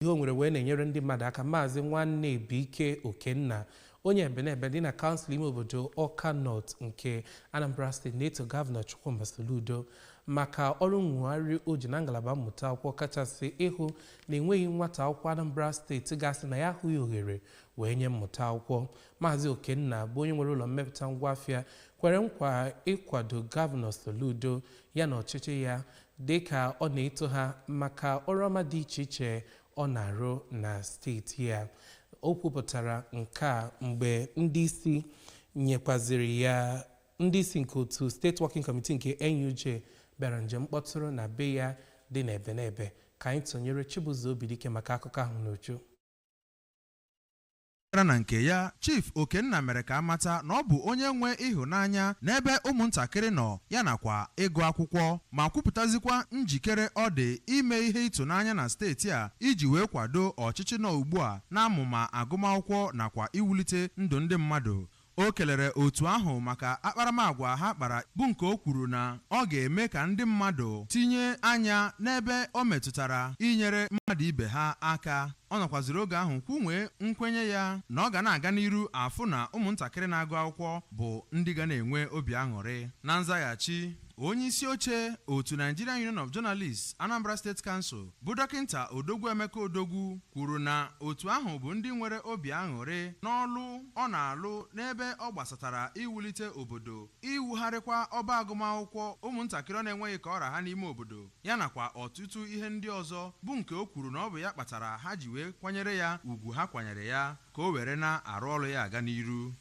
Ihe o nwere wee na-enyere ndị mmadụ aka. Maazị Nwanne Ebike Okenna, onye Ebenebe dị na kansụl ime obodo Ọka North nke Anambra Steeti, na-eto Gọvanọ Chukwuma Soludo maka ọrụ nwugharị o ji na ngalaba mmụta akwụkwọ, kachasị ịhụ na enweghị nwata akwụkwọ Anambra Steeti gasị na ya ahụghị ohere wee nye mmụta akwụkwọ. Maazị Okenna bụ onye nwere ụlọ mmepụta ngwaafịa kwere nkwa ịkwado Gọvanọ Soludo ya na ọchịchị ya, dịka ọ na-eto ha maka ọrụ ọma dị iche iche ọ na-arụ na steeti ya. O kwupụtara nke a mgbe ndị isi nyekwaziri ya, ndị isi nke otu State Working Committee nke NUJ bịara njem mkpọtụrụ na be ya dị n'Ebenebe. Ka anyị tụnyere Chibuzo Obidike maka akụkọ ahụ n'uju. Bịara na nke ya, Chief Okenna mere ka amata na ọ bụ onye nwe ịhụnanya n'ebe ụmụntakịrị nọ, ya nakwa ịgụ akwụkwọ, ma kwupụtazikwa njikere ọ dị ime ihe ịtụnanya na steeti a iji wee kwado ọchịchị nọ ugbu a na-amụma agụmakwụkwọ nakwa iwulite ndụ ndị mmadụ. O kelere otu ahụ maka akparamagwa ha kpara, bụ nke o kwuru na ọ ga-eme ka ndị mmadụ tinye anya n'ebe o metụtara inyere mmadụ ibe ha aka. Ọ nọkwaziri oge ahụ kwunwee nkwenye ya na ọ ga na-aga n'iru afụ na ụmụntakịrị na-agụ akwụkwọ bụ ndị ga na-enwe obi aṅụrị. Na nzaghachi, onye isi oche otu Nigerian Union of Journalists, Anambra State Council, bụ Dọkịnta Odogwu Emeka Odogwu, kwuru na otu ahụ bụ ndị nwere obi aṅụrị n'ọlụ ọ na-alụ n'ebe ọ gbasatara iwulite obodo, iwugharịkwa ọba agụmakwụkwọ ụmụntakịrị ọ na-enweghị ka ọra ha n'ime obodo ya, nakwa ọtụtụ ihe ndị ọzọ, bụ nke o kwuru na ọ bụ ya kpatara ha ji wee kwanyere ya ugwu ha kwanyere ya ka o were na-arụ ọrụ ya aga n'iru.